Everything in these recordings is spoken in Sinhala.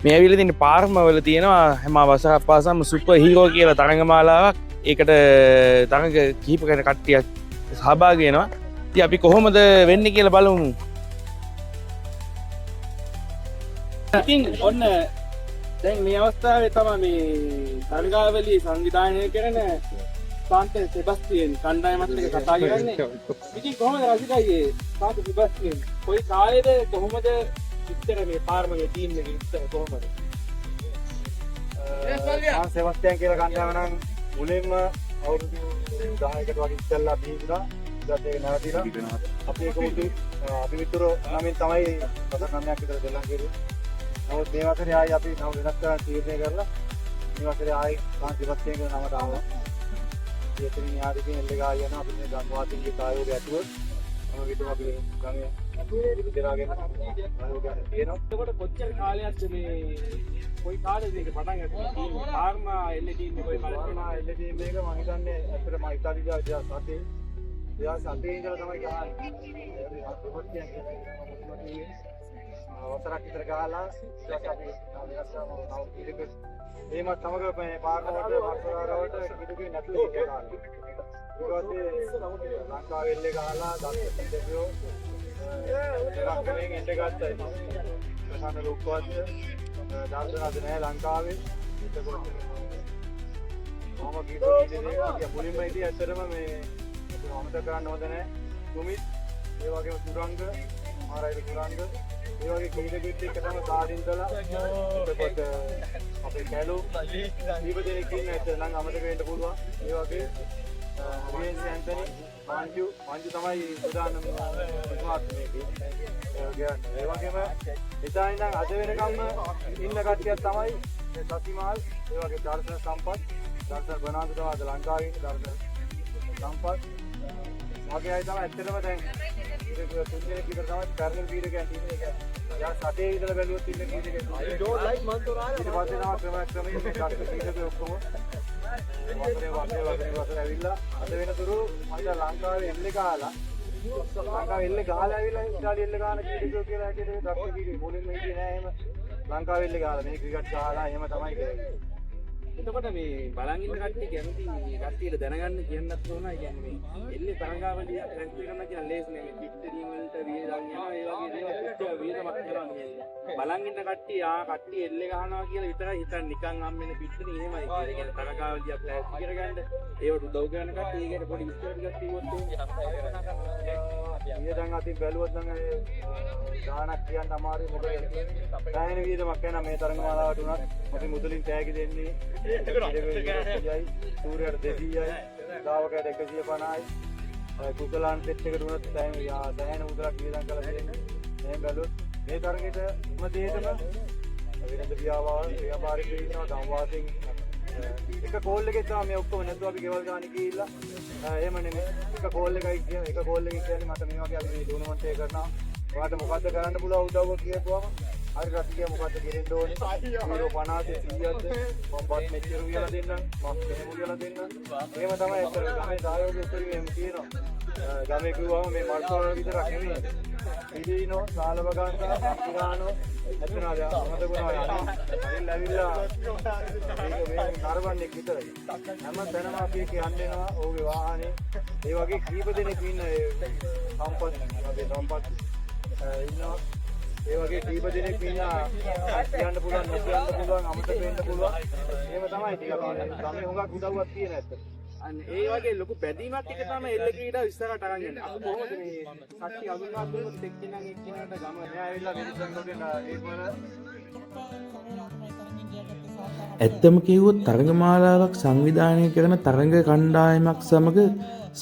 මේ ඇවිල්ලා තියෙන පාර්ම වල තියෙනවා හැම වසරක් පාසාම සුපර් හීරෝ කියලා තරඟ මාලාවක්. ඒකට තරඟ කිහිප කෙනෙක් කට්ටියක් සහභාගී වෙනවා. ඉතින් අපි කොහොමද වෙන්නේ කියලා බලමු. ඉතින් ඔන්න දැන් මේ අවස්ථාවේ තමයි මේ තරඟාවලිය සංවිධානය කරන සාන්ත සෙබස්තියන් කණ්ඩායමත් එක්ක කතා කරන්නේ. ඉතින් කොහොමද රසිකයි සාන්ත සෙබස්තියන් කොයි කාලේද කොහොමද විස්තර මේ පාර්මගේ ටීම් එකේ විස්තර කොහොමද? සාන් සෙබස්තියන් කියලා කණ්ඩායම නම් මුලින්ම අවුරුදු 10කට වගේ ඉස්සෙල්ලා බිහි වුණා. ඊට පස්සේ ඒක නැවතිලා. අපි ඒක උදේ අපි මිතුරෝ නමින් තමයි වසර 9ක් විතර දෙල්ලම් කෙරුවේ. නමුත් මේ වසරේ ආයි අපි නම වෙනස් කරන්න තීරණය කරලා මේ වසරේ ආයි සාන් සෙබස්තියන් කියන නමට ආවා. ඉතින් එතනින් එහාට ඉතින් එල්ල ගහ යනවා. අපි මේ ගම්වාසීන්ගේ සහයෝගය ඇතුව හැම විටම අපි ගමේ දෙනාගෙන සහයෝගයක් තියෙනවා. එතකොට කොච්චර කාලයක්ද මේ කොයි කාලේද මේක පටන් ගත්තේ ටීම් පාර්මා එල්ල ටීම් එක කොයි කාලේද? පාර්මා එල්ල ටීම් එක මම හිතන්නේ ඇත්තටම මම ඉතාලි ගියා 2007 2007 ඉඳලා තමයි ගහන්නේ. වසරක් විතර ගහලා ඊට පස්සේ අපි වෙනස් කරා නව කීලක එහෙමත් සමග මේ පාර්මවට මර්සාරවට කිදුගේ නැතුව හිටිය කාලේ. ඊට පස්සේ ලංකාවේ එල්ලේ ගහලා දක්ෂ ක්‍රීඩකයෝ එකක් එන්න ගත්තා. ඉතින් ප්‍රසන්න ලොක්කවත් දර්ශන අද නෑ ලංකාවේ. එතකොට මම කීප දෙනෙක් මුලින්ම ඉතින් ඇත්තටම මේ අමතක කරන්න හොඳ නෑ. සුමිත්, ඒ වගේම සුරංග, මහරජ සුරංග, ඒ වගේ ක්‍රීඩකයෙක් එක්ක තමයි සාරින්දලා. එතකොට අපේ කැලු කීප දෙනෙක් ඉන්න ඇත්ත නම් අමතක වෙන්න පුළුවන්. ඒ වගේ රියන්සි ඇන්තනි, මංජු මංජු තමයි ප්‍රධානම ප්‍රතිමාත් මේකේ. ඒ වගේම එදා ඉඳන් අද වෙනකම්ම ඉන්න කට්ටියක් තමයි මේ සතිමාල්, ඒ වගේ දර්ශන සම්පත්, දර්ශන බනාන්දු තමයි අද ලංකාවේ ඉන්නේ දර්ශන සම්පත්. වගේ අය තමයි ඇත්තටම දැන් තුන් දෙනෙක් විතර තමයි පැරලල් ක්‍රීඩකයන් ඉන්නේ. ඒ කියන්නේ යා සතේ ඉඳලා බැලුවොත් ඉන්න ක්‍රීඩකයන්. I don't like මන්තොරාල. ඊට පස්සේ තමයි ක්‍රම ක්‍රමයෙන් මේ දක්ෂ ක්‍රීඩකයෝ ඔක්කොම වසරේ වසරේ වසරේ වසරේ ඇවිල්ලා අද වෙනතුරු මම හිතා ලංකාවේ එල්ලේ ගහලා ලංකාවේ එල්ලේ ගහලා ඇවිල්ලා ඉතාලිය එල්ලේ ගහන ක්‍රීඩකයෝ කියලා හැටියට මේ දක්ෂ ක්‍රීඩකයෝ මුලින්ම හිටියේ නෑ එහෙම. ලංකාවේ එල්ලේ ගහලා මේ ක්‍රිකට් ගහලා එහෙම තමයි කරන්නේ. එතකොට මේ බලන් ඉන්න කට්ටිය කැමති මේ කට්ටියට දැනගන්න කියන්නත් ඕන. ඒ කියන්නේ මේ එල්ලේ තරඟාවලිය රැස්වි කරනවා කියන ලේසි නෙමෙයි. පිට්ටනිය වලට වියදම් යනවා. ඒ වගේ දේවල් කොච්චර වියදමක් කරනවා මේ. බලන් ඉන්න කට්ටිය ආ කට්ටිය එල්ලේ ගහනවා කියලා විතරයි හිතන්නේ. නිකන් හම් වෙන පිට්ටනිය එහෙමයි කියලා. ඒ කියන්නේ තරඟාවලියක් ලෑස්ති කරගන්න ඒවට උදව් කරන කට්ටිය ඒ කියන්නේ පොඩි විස්තර ටිකක් කිව්වොත් එහෙම. වියදම් අතින් බැලුවොත් නම් ඒ ගාණක් කියන්න අමාරුයි. මොකද සෑහෙන වියදමක් යනවා මේ තරඟ මාලාවට උනත්. අපි මුදලින් තෑගි දෙන්නේ 100යි, සූර්යයට 200යි, ධාවකයට 150යි, කුසලාන් සෙට් එකට උනත් සෑහෙන මුදලක් වියදම් කරලා තියෙන්නේ. එහෙම බැලුවොත් මේ තරගෙට හැම දෙයකම වෙනද ව්‍යාපාරිකයෝ ඉන්නවා, ගම්වාසීන් එක කෝල් එකේ තමයි මේ ඔක්කොම. නැතුව අපි ගෙවල් ගානේ ගිහිල්ලා එහෙම නෙමෙයි. එක කෝල් එකයි කියන්නේ, එක කෝල් එකේ කියන්නේ මට මේ වගේ අපි මේ ටූර්නමන්ට් එක කරනවා, ඔයාලට මොකද්ද කරන්න පුළුවන් උදව්ව කියපුවම හරි රසිකයා මොකද්ද කෙරෙන්න ඕනේ 0.50ද 100ද මම බත් මෙච්චර උයලා දෙන්නම්, මම මෙහෙම උයලා දෙන්නම්. එහෙම තමයි ඇත්තට ගමේ සහයෝගය උපරිම එහෙම තියෙනවා. ගමේ කිව්වම මේ මල්කවල විතරක් නෙමෙයි, පිළිනෝ සාලබගන්සා ඉරානෝ ඇත්තනවාද අමතක වුණා. අනිල් ඇවිල්ලා මේක මේ නරඹන්නෙක් විතරයි. හැම තැනම අපි එක යන්න එනවා ඔහුගේ වාහනේ. ඒ වගේ කීප දෙනෙක් ඉන්න ඒ සම්පත් අපේ සම්පත් ඉන්නවා. ඒ වගේ කීප දෙනෙක් ඉන්නා කියන්න පුළුවන්, නොකියන්න පුළුවන්, අමතක වෙන්න පුළුවන්. එහෙම තමයි ටිකක් ගමේ හුඟක් උදව්වක් තියෙන ඇත්තට. අන්න ඒ වගේ ලොකු බැඳීමක් එක තමයි එල්ල ක්‍රීඩාව ඉස්සරහට අරන් යන්නේ. අපි කොහොමද මේ කට්ටිය අඳුන්වා දුන්නොත් එක්කෙනා එක්කෙනාට ගම මෙයා ඇවිල්ලා මිනිස්සුන්ගෙන් ඒ වල ඇත්තම කිව්වොත් තරඟ මාලාවක් සංවිධානය කරන තරඟ කණ්ඩායමක් සමග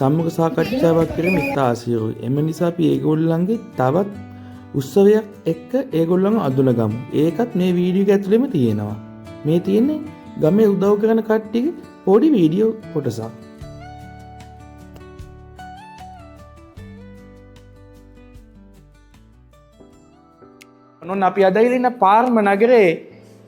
සම්මුඛ සාකච්ඡාවක් කිරීම ඉතා අසීරුයි. එම නිසා අපි ඒගොල්ලන්ගේ තවත් උත්සවයක් එක්ක ඒගොල්ලන්ව අඳුනගමු. ඒකත් මේ වීඩියෝ එක ඇතුළෙම තියෙනවා. මේ තියෙන්නේ ගමේ උදව් කරන කට්ටියගේ පොඩි වීඩියෝ කොටසක්. ඔන්න අපි අද ඉන්න පාර්ම නගරේ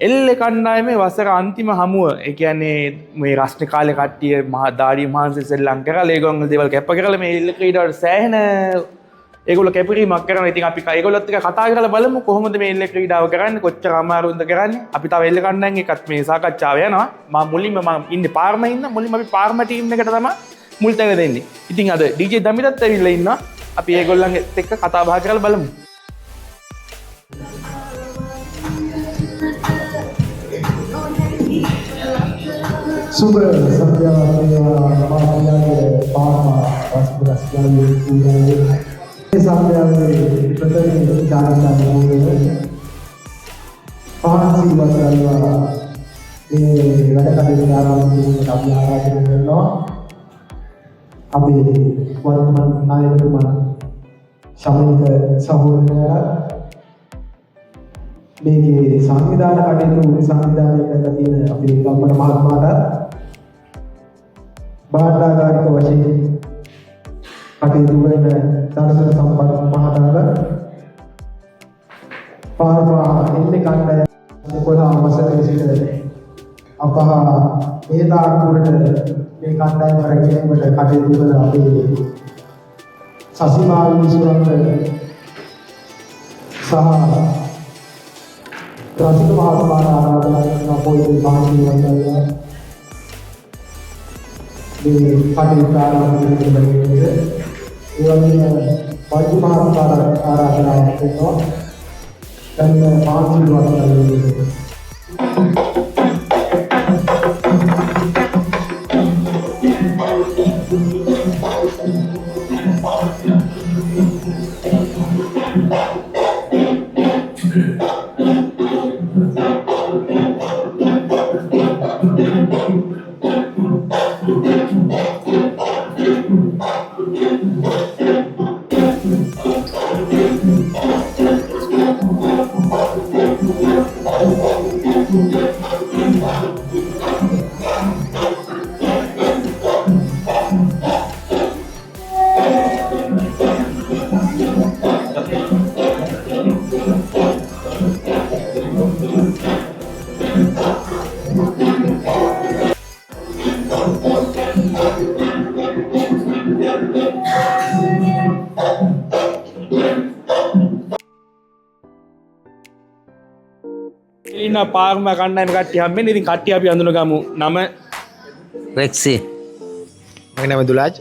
එල්ල කණ්ඩායමේ වසර අන්තිම හමුව. ඒ කියන්නේ මේ රස්නේ කාලේ කට්ටිය මහා දාඩිය මහන්සි සෙල්ලම් කරලා ඒගොල්ලෝ දේවල් කැප කරලා මේ එල්ල ක්‍රීඩාවට සෑහෙන ඒගොල්ලෝ කැපකිරීමක් කරනවා. ඉතින් අපි ඒගොල්ලොත් එක්ක කතා කරලා බලමු කොහොමද මේ එල්ල ක්‍රීඩාව කරන්නේ, කොච්චර අමාරුද කරන්නේ. අපි තව එල්ල කණ්ඩායම් එකත් මේ සාකච්ඡාව යනවා. මම මුලින්ම මම ඉන්නේ පාර්ම ඉන්න. මුලින්ම අපි පාර්ම ටීම් එකට තමයි මුල් තැන දෙන්නේ. ඉතින් අද DJ දමිතත් ඇවිල්ලා ඉන්නවා. අපි ඒගොල්ලන්ත් එක්ක කතා බහ කරලා බලමු. සුබ සන්ධ්‍යාවක් වේවා මාපියාගේ පාර්ම වස්තු රසිකාවේ පූජාවේ මේ සන්ධ්‍යාවේ ප්‍රථම චාරිකා පූජාව පහන් සිල්වත් කරනවා. මේ වැඩ කටයුතු ආරම්භ කිරීමට අපි ආරාධනා කරනවා අපේ වර්තමාන නායකතුමන් ශමනික සහෝදරයාට. මේකේ සංවිධාන කටයුතු සංවිධානය කරලා තියෙන අපේ ගම්මන මහත්මයාට, භාණ්ඩාගාරික වශයෙන් කටයුතු කරන දර්ශන සම්පත් මහතාට, පාර්මා එල්ලේ කණ්ඩායම 11 වසරේ සිට අප මේ තාක් දුරට මේ කණ්ඩායම රැකීමට කටයුතු කළ අපේ සසිමාලි සුරංග සහ රසික මහත්මයාට ආරාධනා කරනවා පොයින්ට් පහක් වන්දනා මේ කටයුතු ආරම්භ කිරීමට. ඒ වගේම වෛද්‍ය මහත්මයාට ආරාධනාවක් කරනවා දැන් පහක් වන්දනා. ඉන්න පාර්ම කණ්ඩායම කට්ටිය හම්බෙන්නේ. ඉතින් කට්ටිය අපි අඳුනගමු. නම රෙක්සි. මගේ නම දුලාජ්.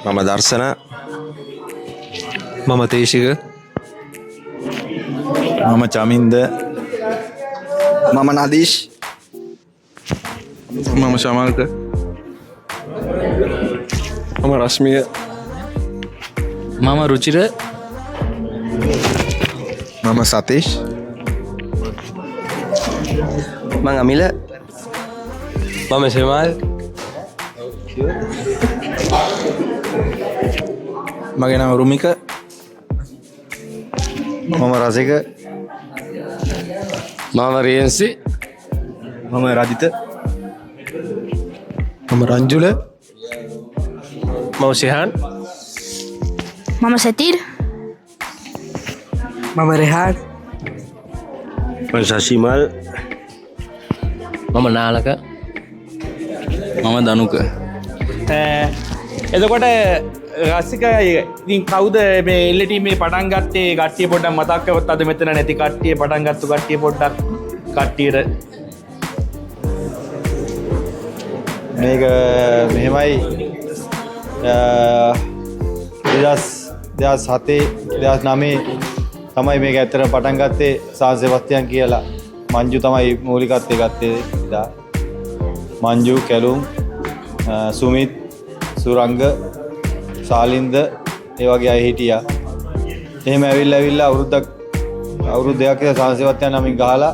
මම දර්ශන. මම තේශික. මම චමින්ද. මම නදීෂ්. මම ශමල්ක. මම රශ්මිය. මම රුචිර. මම සතීෂ්. මං අමිල. මම ශෙමාල්. මගේ නම රුමික. මම රසික. මම රියන්සි. මම රජිත. මම රංජුල. මම ශිහාන්. මම සතීර්. මම රෙහාන්. මම ශශිමල්. මම නාලක. මම දනුක. එතකොට රසික, ඉතින් කවුද මේ එල්ල ටීම් මේ පටන් ගත්තේ? කට්ටිය පොඩ්ඩක් මතක් කරොත්, අද මෙතන නැති කට්ටිය, පටන් ගත්තු කට්ටිය පොඩ්ඩක් කට්ටියට. මේක මෙහෙමයි, 2007 2009 තමයි මේක ඇත්තටම පටන් ගත්තේ සාන් සෙබස්තියන් කියලා. මංජු තමයි මූලිකත්වය ගත්තේ එදා. මංජු, කැලුම්, සුමිත්, සුරංග, සාලින්ද ඒ වගේ අය හිටියා. එහෙම ඇවිල්ලා ඇවිල්ලා අවුරුද්දක් අවුරුදු දෙකක් විතර සාන් සෙබස්තියන් නමින් ගහලා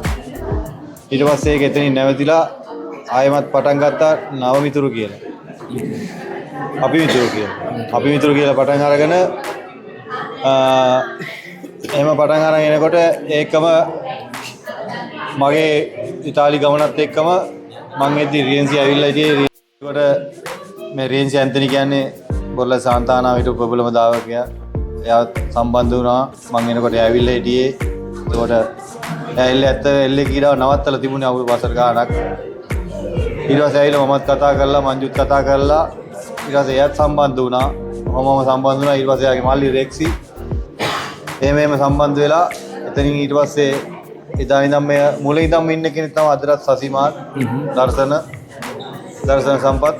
ඊට පස්සේ ඒක එතනින් නැවතිලා ආයෙමත් පටන් ගත්තා නව මිතුරු කියලා. අපි මිතුරු කියලා. අපි මිතුරු කියලා පටන් අරගෙන එහෙම පටන් අරන් එනකොට ඒකම මගේ ඉතාලි ගමනත් එක්කම මං එද්දි රියන්සි ඇවිල්ලා හිටියේ. ඒකට මේ රියන්සි ඇන්තනි කියන්නේ බොරල සාන්තානාව හිටපු ප්‍රබලම ධාවකයා. එයා සම්බන්ධ වුණා. මං එනකොට එයා ඇවිල්ලා හිටියේ. එතකොට එයා එල්ල ඇත්ත එල්ල කීඩාව නවත්තලා තිබුණේ අවුරුදු වසර ගාණක්. ඊට පස්සේ ඇවිල්ලා මමත් කතා කරලා මංජුත් කතා කරලා ඊට පස්සේ එයාත් සම්බන්ධ වුණා. ඔහොමම සම්බන්ධ වුණා. ඊට පස්සේ එයාගේ මල්ලි රෙක්සි එහෙම එහෙම සම්බන්ධ වෙලා එතනින් ඊට පස්සේ එදා ඉඳන් මේ මුල ඉඳන්ම ඉන්න කෙනෙක් තමයි අදටත් සසිමාල් දර්ශන දර්ශන සම්පත්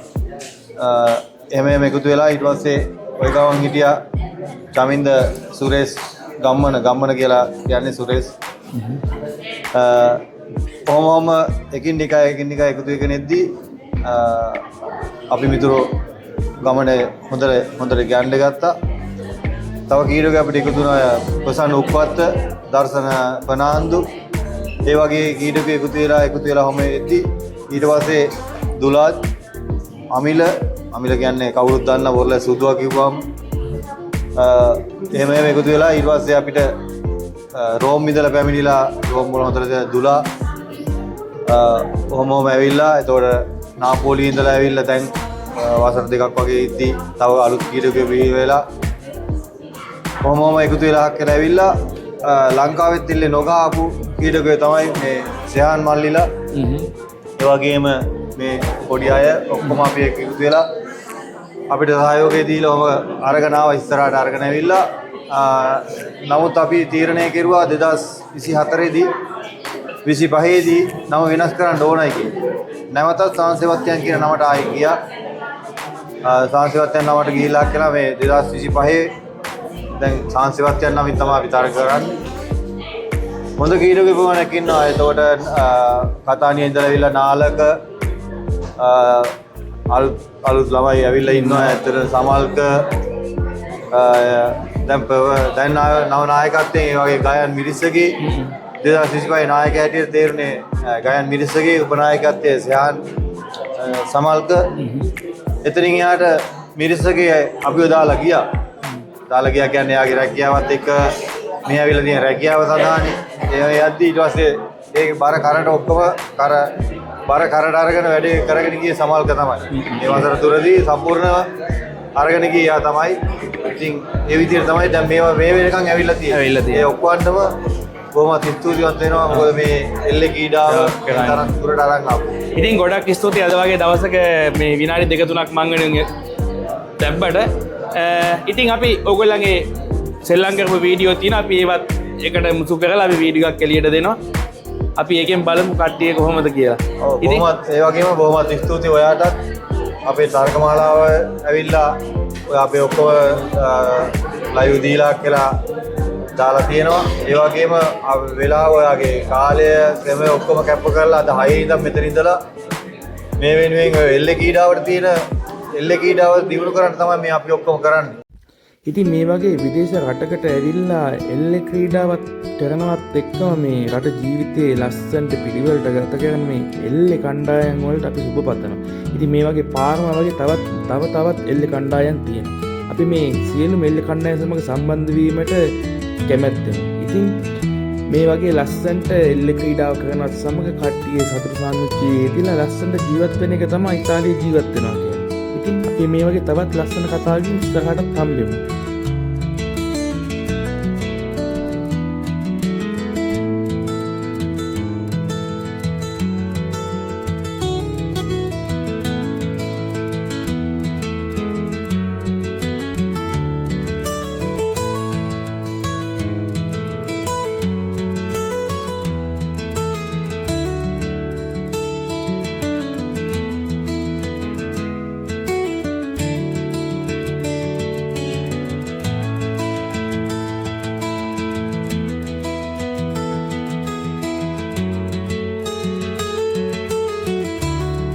එහෙම එහෙම එකතු වෙලා ඊට පස්සේ ඔය ගමන් හිටියා චමින්ද සුරේෂ් ගම්මන ගම්මන කියලා කියන්නේ සුරේෂ්. ඔහොම එකින් එක එකින් එක එකතු වෙගෙන එද්දී අපි මිතුරෝ ගමනේ හොඳට හොඳට යන්න ගත්තා. තව කීරක අපිට එකතු වුණා ප්‍රසන්න උප්පත්ත, දර්ශන ප්‍රනාන්දු, ඒ වගේ කීරක එකතු වෙලා ඔහොම එද්දී ඊට පස්සේ දුලාජ්, අමිල අමිල කියන්නේ කවුරුත් දන්න බොරල සුදුවා කිව්වම එහෙම එහෙම එකතු වෙලා ඊට පස්සේ අපිට රෝම් ඉඳලා පැමිණිලා රෝම් වල හොඳට දුලා ඔහොම ඔහොම ඇවිල්ලා එතකොට නාපෝලි ඉඳලා ඇවිල්ලා දැන් වසර දෙකක් වගේ ඉද්දි තව අලුත් කීරකයෝ බිහි වෙලා ඔහොම ඔහොම එකතු වෙලා හක් ඇවිල්ලා ලංකාවෙත් ඉල්ලේ නොගහපු කීරකයෝ තමයි මේ සෙහාන් මල්ලිලා. ඒ වගේම මේ පොඩි අය ඔක්කොම අපි එක්ක එකතු වෙලා අපිට සහයෝගය දීලා ඔහොම අරගෙන ආවා ඉස්සරහට අරගෙන ඇවිල්ලා. නමුත් අපි තීරණය කෙරුවා 2024 දී 25 දී නම වෙනස් කරන්න ඕනයි කියලා. නැවතත් සාංශේවත්යන් කියන නමට ආයෙ ගියා. සාංශේවත්යන් නමට ගිහිල්ලා කියලා මේ 2025 දැන් සාංශේවත්යන් නමින් තමයි අපි තරග කරන්නේ. හොඳ කීරක ප්‍රමාණයක් ඉන්නවා. එතකොට කතානිය ඉඳලා ඇවිල්ලා නාලක අලුත් අලුත් ළමයි ඇවිල්ලා ඉන්නවා. ඇත්තට සමල්ක දැන් දැන් නව නායකත්වයෙන් ඒ වගේ ගයන් මිරිස්සගේ 2025 නායකයා හැටියට තේරුනේ ගයන් මිරිස්සගේ උපනායකත්වයේ සෙහාන් සමල්ක. එතනින් එහාට මිරිස්සගේ අපිව දාලා ගියා. දාලා ගියා කියන්නේ එයාගේ රැකියාවත් එක්ක මේ ඇවිල්ලා තියෙන රැකියාව සඳහානේ. ඒ යද්දි ඊට පස්සේ ඒක බර කරට ඔක්කොම කර බර කරට අරගෙන වැඩේ කරගෙන ගියේ සමල්ක තමයි. මේ වසර තුරදී සම්පූර්ණව අරගෙන ගියේ එයා තමයි. ඉතින් ඒ විදිහට තමයි දැන් මේවා මේ වෙනකන් ඇවිල්ලා තියෙන්නේ. ඒ ඔක්කොන්ටම බොහොමත් ස්තුතිවන්ත වෙනවා. මොකද මේ එල්ලේ කීඩාව තරම් දුරට අරන් ආවා. ඉතින් ගොඩක් ස්තුතියි අද වගේ දවසක මේ විනාඩි දෙක තුනක් මං වෙනුවෙන් තැබ්බට. ඉතින් අපි ඔයගොල්ලන්ගේ සෙල්ලම් කරපු වීඩියෝ තියෙනවා. අපි ඒවත් එකට මුසු කරලා අපි වීඩියෝ එකක් එළියට දෙනවා. අපි ඒකෙන් බලමු කට්ටිය කොහොමද කියලා. ඔව් බොහොමත් ඒ වගේම බොහොමත් ස්තුතියි ඔයාටත්. අපේ තර්ක මාලාව ඇවිල්ලා ඔය අපේ ඔක්කොම ලයිව් දීලා කියලා දාලා තියෙනවා. ඒ වගේම වෙලාව ඔයාගේ කාලය ශ්‍රමය ඔක්කොම කැප කරලා අද 6 ඉඳන් මෙතන ඉඳලා මේ වෙනුවෙන් ඔය එල්ලේ කීඩාවට තියෙන එල්ලේ කීඩාව දියුණු කරන්න තමයි මේ අපි ඔක්කොම කරන්නේ. ඉතින් මේ වගේ විදේශ රටකට ඇවිල්ලා එල්ලේ ක්‍රීඩාවත් කරනවත් එක්කම මේ රට ජීවිතයේ ලස්සනට පිළිවෙලට ගත කරන මේ එල්ලේ කණ්ඩායම් වලට අපි සුබ පතනවා. ඉතින් මේ වගේ පාරම වගේ තව තවත් එල්ලේ කණ්ඩායම් තියෙනවා. අපි මේ සියලුම එල්ලේ කණ්ඩායම් සමග සම්බන්ධ වීමට කැමැත්තෙමු. ඉතින් මේ වගේ ලස්සනට එල්ලේ ක්‍රීඩාව කරනවත් සමග කට්ටිය සතුට සාමිච්චියේ යෙදিলা ලස්සනට ජීවත් වෙන එක තමයි ඉතාලියේ ජීවත් වෙනවා කියන්නේ. ඉතින් අපි මේ වගේ තවත් ලස්සන කතාවකින් ඉස්සරහටත් හම්බෙමු.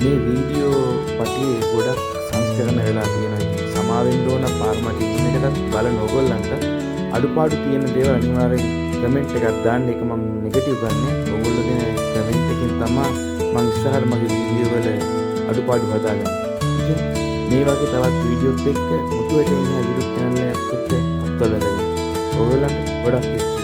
මේ වීඩියෝ පටියේ ගොඩක් සංස්කරණ වෙලා තියෙනවා. ඉතින් සමා වෙන්න ඕන පාර්මා ටීම් එකටත් බලන ඕගොල්ලන්ට අඩුපාඩු තියෙන දේවල් අනිවාර්යෙන් කමෙන්ට් එකක් දාන්න. ඒක මම නෙගටිව් ගන්නෑ. ඕගොල්ලෝ දෙන කමෙන්ට් එකෙන් තමයි මං ඉස්සරහට මගේ වීඩියෝ වල අඩුපාඩු හදාගන්නේ. ඉතින් මේ වගේ තවත් වීඩියෝත් එක්ක මුතු වැටෙන YouTube channel එකත් එක්ක අත්වල ගන්න. ඕගොල්ලන්ට ගොඩක් ස්තුතියි.